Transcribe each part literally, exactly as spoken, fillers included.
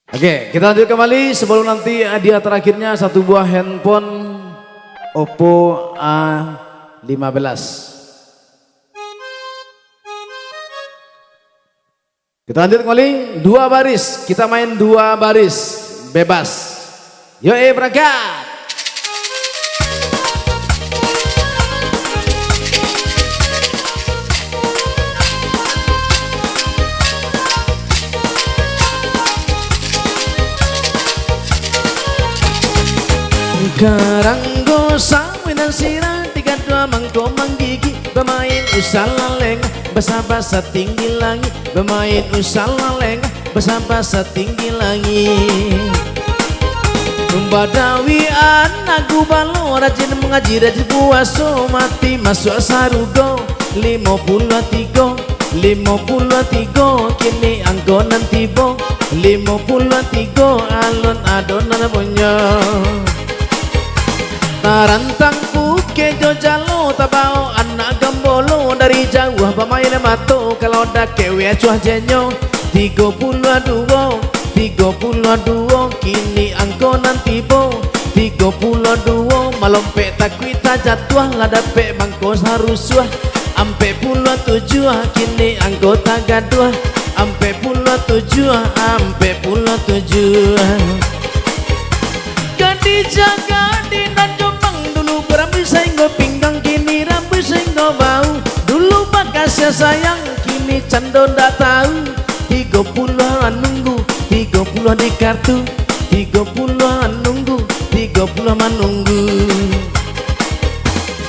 Oke, kita lanjut kembali sebelum nanti hadiah terakhirnya satu buah handphone Oppo A lima belas. Kita lanjut kembali, dua baris, kita main dua baris, bebas. Yo, eh, berangkat. Karanggo sawi nan sirah, tiga dua mangko manggigi, bamain usah laleng, basa-basa tinggi langik, bamain usah laleng, basa-basa tinggi langik. Badawi anak gubalo, rajin mangaji, rajin puaso, mati masuak sarugo. Limo puluah tigo, limo puluah tigo, kini angko nan tibo. Limo puluah tigo, alun ado nan punyo. Tarantang pukek jo jalo, tabao anak gambolo, dari jauah bamain mato, kalau dakek we acuah jenyo. Tigo puluah duo, tigo puluah duo, kini angko nan tibo. Tigo puluah duo, malompek takuik tajatuah, lah dapek mangko sarusuah. Ampek puluah tujuah, kini angko tagaduah. Ampek puluah tujuah, ampek puluah tujuah. Gadih jaga di nan Jombang, dulu barambuik sainggo pinggang, kini rambuik sainggo bahu. Dulu bakasiah sayang, kini cando ndak tahu. Tigo puluah manunggu, tigo puluah di kartu. Tigo puluah manunggu, tigo puluah manunggu.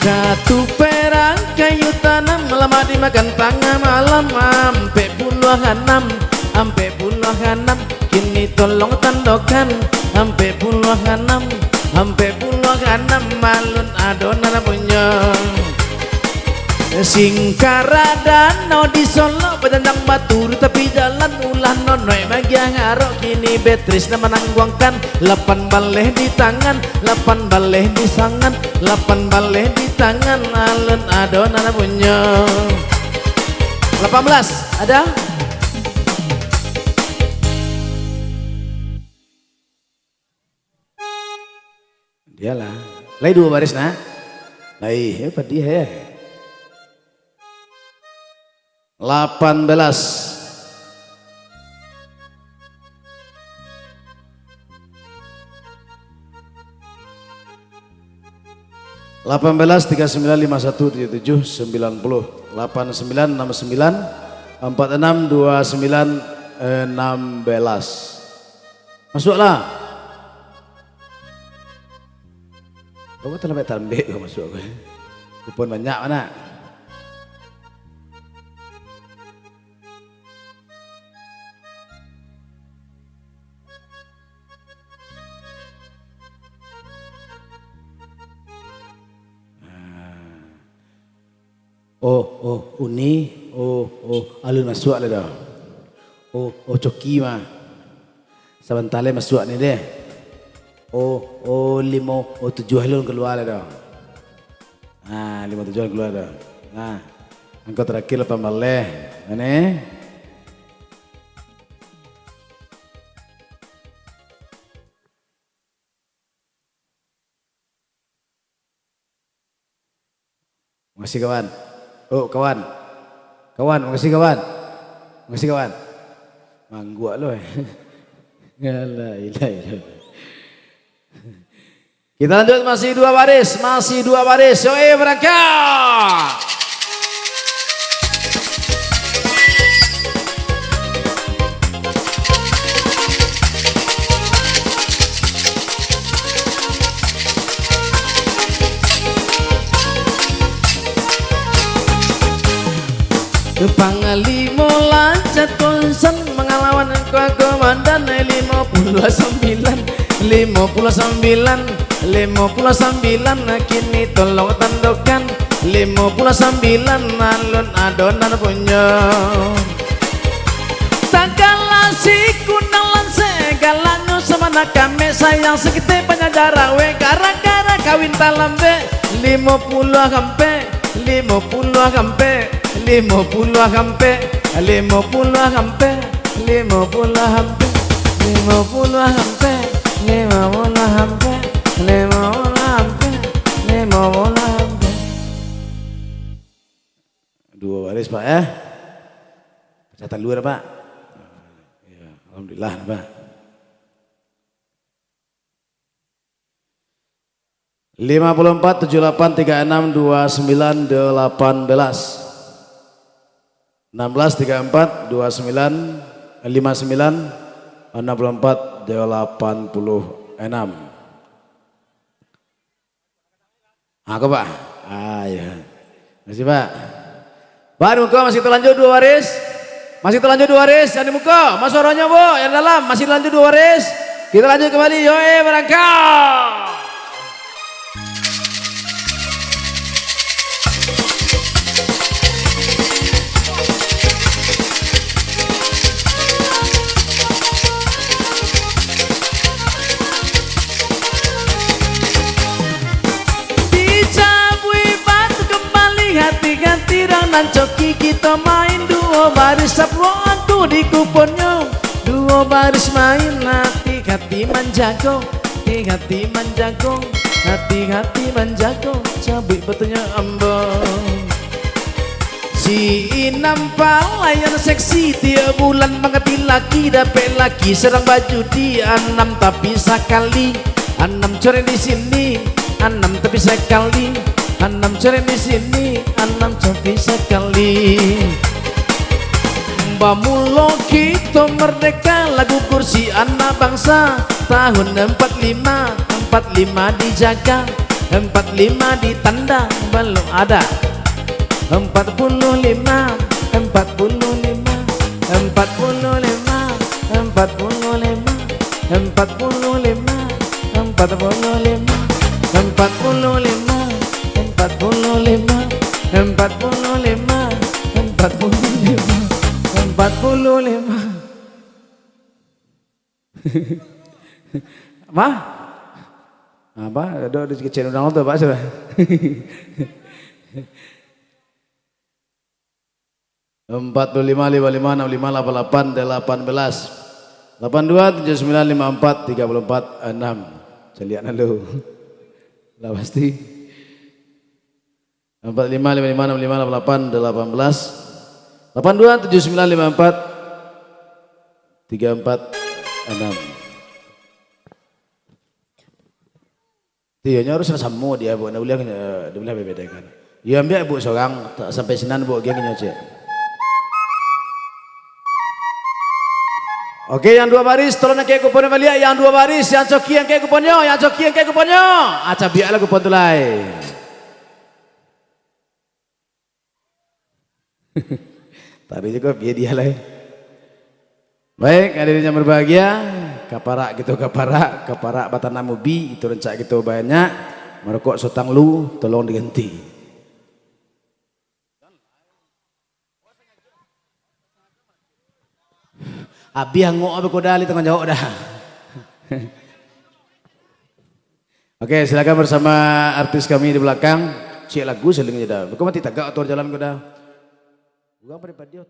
Datu perak kayu tanam, lamak dimakan tangah malam. Ampek puluah anam, ampek puluah anam, kini tolong tandokan. Ampek puluah anam, ampek puluah anam, alun ado nan punyo. Singkarak danau di Solok, bajanjang batu di tapi jalan, ulah nonoik bagian arok, kini Beatrice nan manangguangkan. Lapan baleh di tangan, lapan baleh di sangan, lapan baleh di tangan, alun ado nan punyo. Lapan belas, ada? Iyolah. Lai duo baris, nah. Lai, eh, padiah, eh. Lapan belas. Lapan belas, tiga sembilan, lima satu, tujuh tujuh, sembilan puluh. Lapan sembilan, enam sembilan, empat enam, dua sembilan, enam belas. Masuaklah. Kau talambek-talambek kau masuak ko. Kupon banyak, mana? Ah. Oh, oh, Uni, oh, oh, alun masuak lai doh. Oh, oh, Coki mah. Sabanta lai masuak ni deh. Oh, oh, limo, oh, tujuah alun kalua lai doh. Nah, limo tujuah alun kalua doh. Nah, angko tarakhir lapan baleh. Mano? Makasih, kawan. Oh, kawan. Kawan, makasih, kawan. Makasih, kawan. Mangguak lo, eh. La ilaha illallah. Kita lanjut, masih dua baris, masih dua baris. Yo, eh, berangkat. Panglimo Lancet Konsen mangalawan ka komandan, limo puluah sambilan, limo puluah sambilan, limo puluah sambilan, kini tolong tandokan, limo puluah sambilan, alun ado nan punyo. Sagala siku nan lansek, galanyo samana kami sayang, saketek banyak jarak we, gara-gara kawin talambek, limo puluah ampek, limo puluah ampek, limo puluah ampek, limo puluah ampek, limo puluah ampek. Limo puluah ampek, limo puluah ampek, limo puluah ampek, limo puluah ampek. Duo baris, Pak, ya. Pacah talua, Pak. Ya, alhamdulillah, Pak. Lima puluh empat, tujuh lapan, tiga enam, dua sembilan, delapan belas. Enam belas, tiga empat, dua sembilan, lima sembilan, enam puluh empat, delapan puluh enam. Ah, ko, Pak? Ah, iya. Makasih, Pak. Pak, di muko masih talanjut duo baris. Masih talanjut duo baris. Yang di muko, ma suaronyo, Bu? Yang dalam, masih talanjut duo baris. Kita lanjut kembali. Yo, eh, barangkal. Dicabuik batu kembali, hati-hati dang nan coki, kito main duo baris, sapuak aku di kuponnyo. Duo baris main, hati-hati manjago, hati-hati manjago, hati-hati manjago, cabuik batunyo ambo. Si Inam palayan seksi, tiok bulan mangganti laki, dapek laki sadang bajudi, Anam tapi sakali, Anam corek di sini, Anam tapi sakali, Anam corek di sini, Anam tapi sakali. Bamulo kito merdeka, lagu kursi anak bangsa, tahun empat lima, empat lima dijaga, empat lima ditanda, balum ada. Empat puluh lima, empat puluh lima, empat puluh lima, empat puluh lima, empat puluh lima, empat puluh lima, empat puluh lima, empat puluh lima, empat puluh lima, empat puluh lima, empat puluh lima. Mah? Apa? Ado, ado kecil urang tu, Pak, sudah. Empat puluh lima, lima lima, enam lima, lapan lapan, delapan belas. Lapan dua, tujuh sembilan, lima empat, tiga puluh empat, enam. Caliak dulu. Lah pasti. Empat lima, lima lima, enam lima, lapan lapan, delapan belas. Lapan dua, tujuh sembilan, lima empat, tiga empat, enam. Iyo, nyo harus samo dia, Bu. Ndak buliah, eh, ndak buliah beda-bedakan. Iyo, ambiak, Bu, sorang, ta-, sampai sinan, Bu, geng nyo, cek. Oke, yang dua baris, tolong angkek kuponnyo baliak. Yang dua baris, yang coki angkek kuponnyo, yang coki angkek kuponnyo. Ah, cabiaklah kupon tu lai. Tadi juo bia dia lai. Baik, hadirin yang berbahagia, kaparak kito kaparak, kaparak batanam ubi, itu rancak kito banyak, marokok sotang lu, tolong diganti. Abih angok abih kuda li tangguang jawab dah. Oke, silakan bersama artis kami di belakang. Cek lagu saling aja dah. Bukan mati tagak atau jalan kuda. Urang pada padio.